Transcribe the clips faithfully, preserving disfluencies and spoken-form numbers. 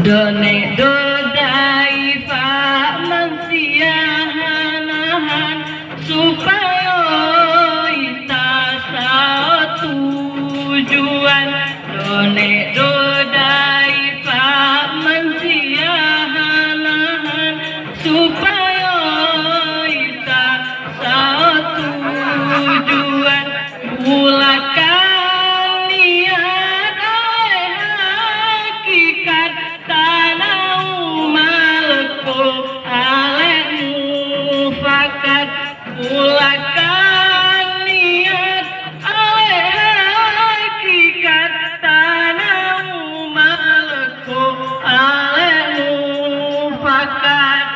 Donek dodai fak mansia hanahan, supaya ita saot tujuan. Donek dodai fak mansia hanahan, supaya ita saot tujuan. Mulakan niat, alèh hakikat tanau maleuko, alèh mufakat. Mulakan niat, alèh hakikat tanau maleuko, alèh mufakat.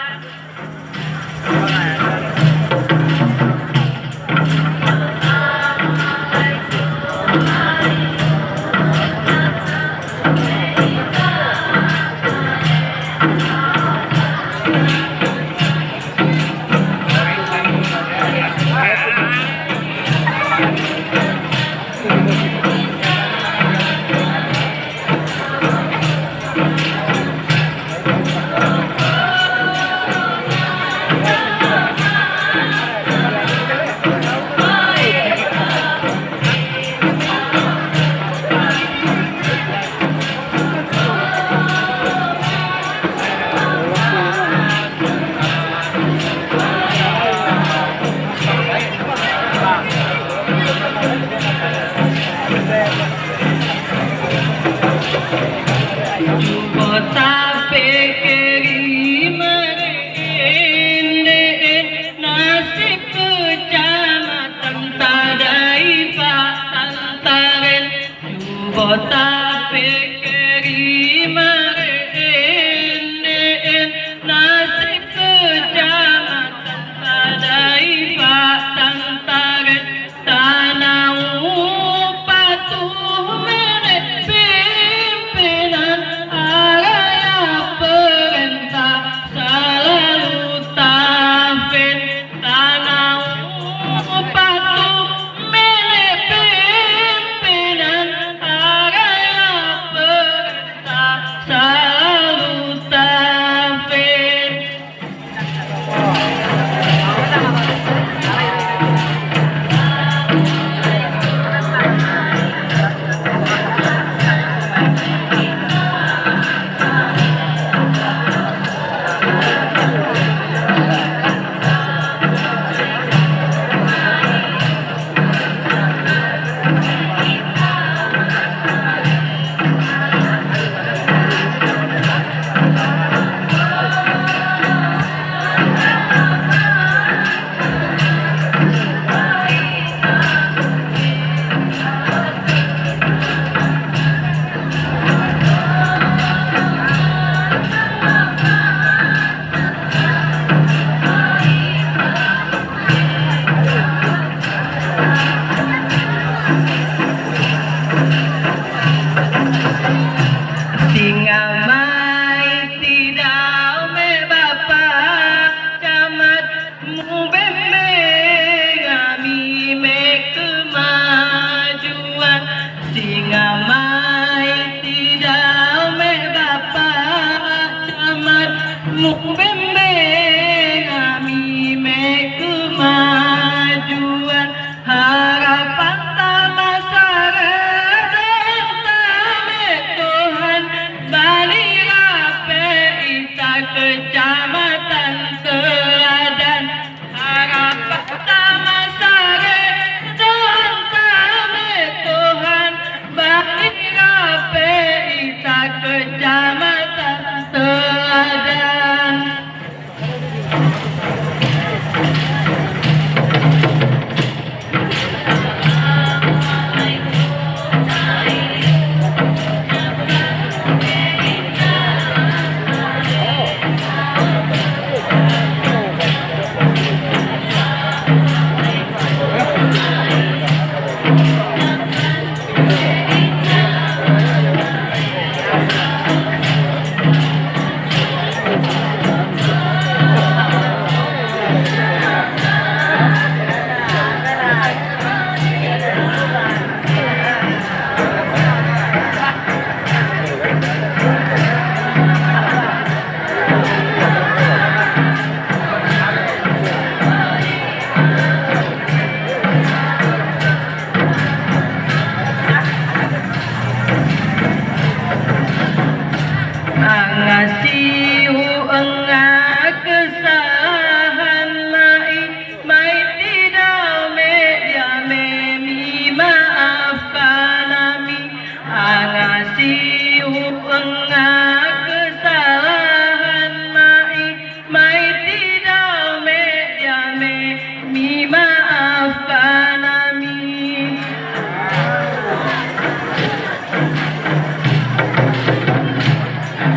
Mimaafkan amin.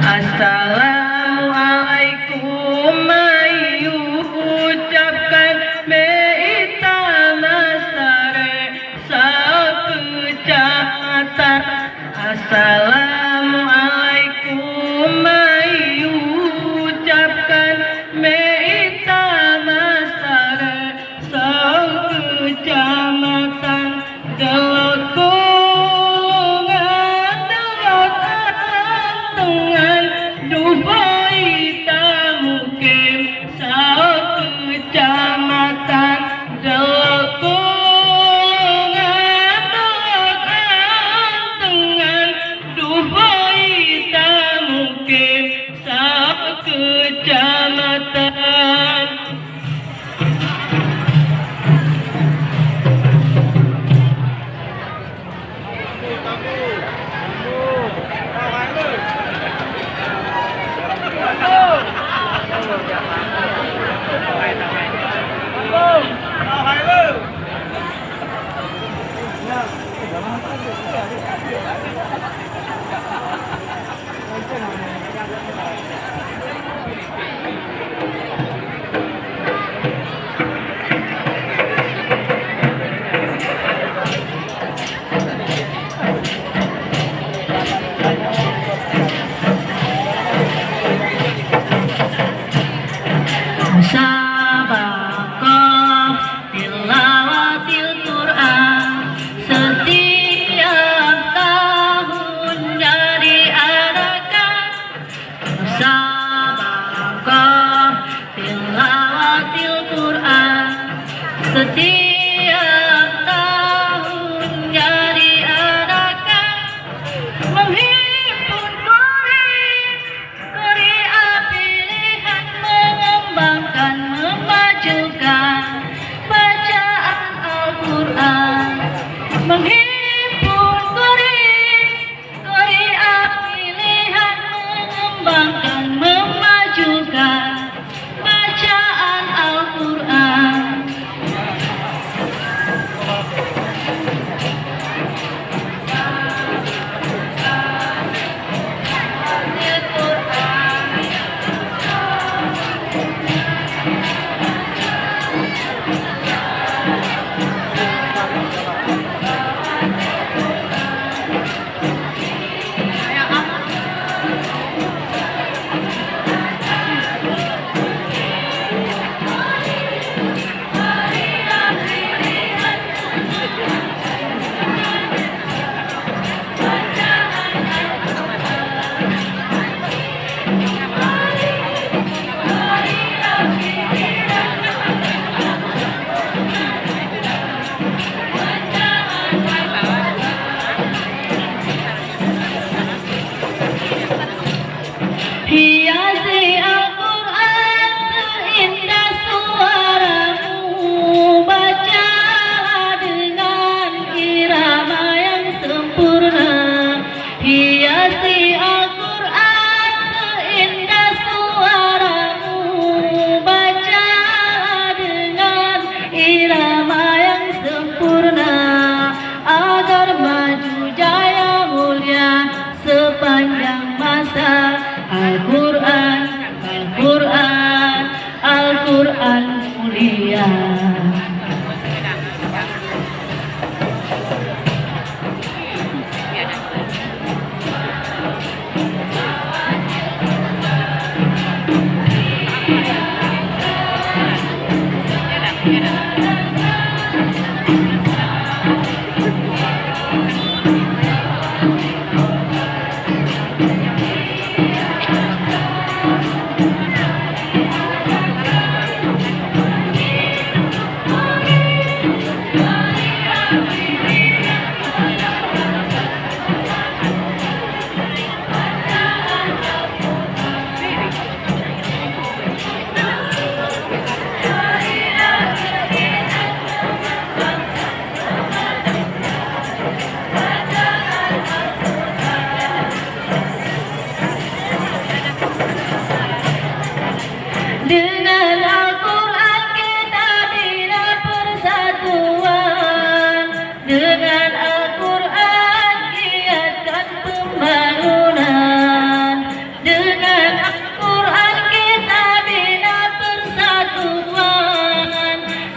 Assalamualaikum, mayue ucapkan, meuita masyarakat sekecamatan. Assalamualaikum, mayue ucapkan, meuita masyarakat sekecamatan. Deungon, deungon, deungon, dubai tamukim sekecamatan. Deungon, deungon, dubai tamukim sekecamatan. Musabaqah tilawatil Quran, setiap tahun diadakan. Musabaqah tilawatil Quran, setiap tahun diadakan. Menghimpun qari, qari pilihan, mengembangkan, memajukan bacaan Al-Quran. Menghimpun qari, qari pilihan, mengembangkan, memajukan bacaan Al-Quran.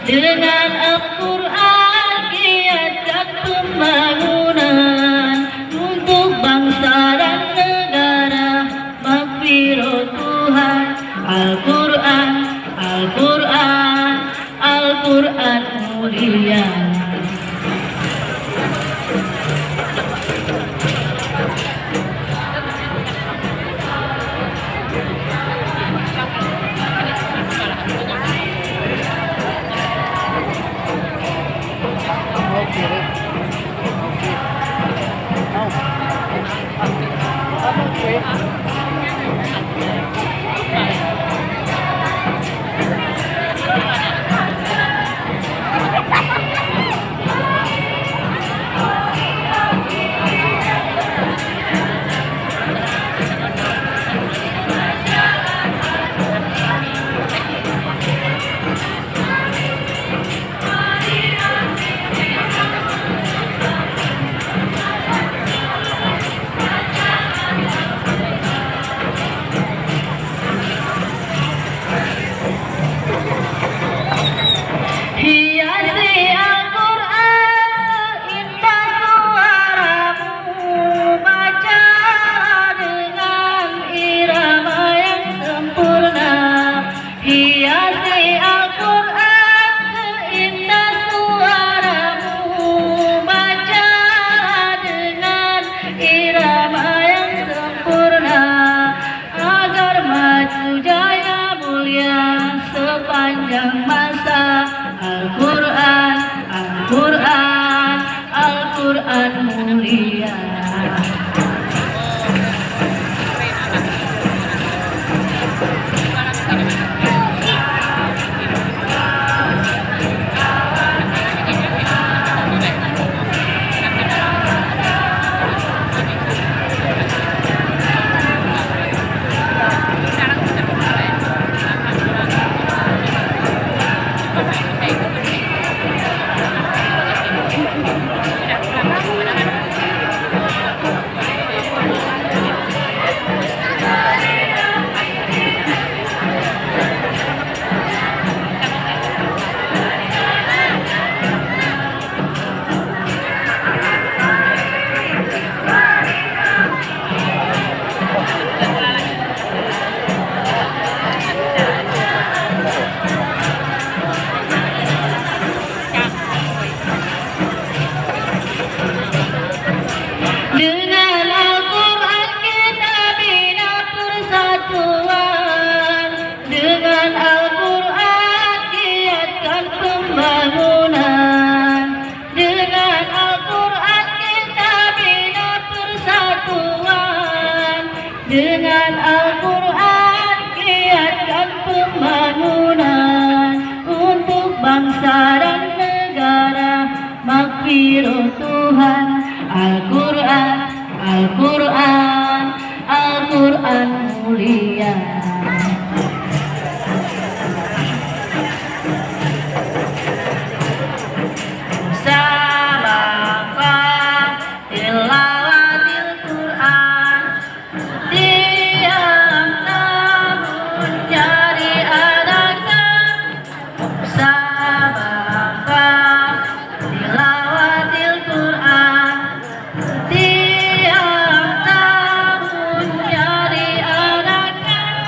Dengan Al-Quran kiatkan pembangunan untuk bangsa dan negara. Maghfirah Tuhan, Al-Quran, Al-Quran, Al-Quran mulia. Hiasi Al-Quran, indah suaramu, baca dengan irama yang sempurna. Hiasi Al-Quran, indah suaramu, baca dengan irama yang sempurna. Agar maju jaya mulia sepanjang masa. Al-Quran, Al-Quran, Al-Quran mulia. Dengan Al-Quran kita bina persatuan. Dengan Al-Quran kiatkan pembangunan. Dengan Al-Quran kita bina persatuan. Dengan Al-Quran kiatkan pembangunan untuk bangsa dan negara. Maghfirah Tuhan, Al-Quran, Al-Quran, Al-Quran mulia. Musabaqah tilawatil Quran, tiap tahun diadakan. Musabaqah tilawatil Quran, tiap tahun diadakan.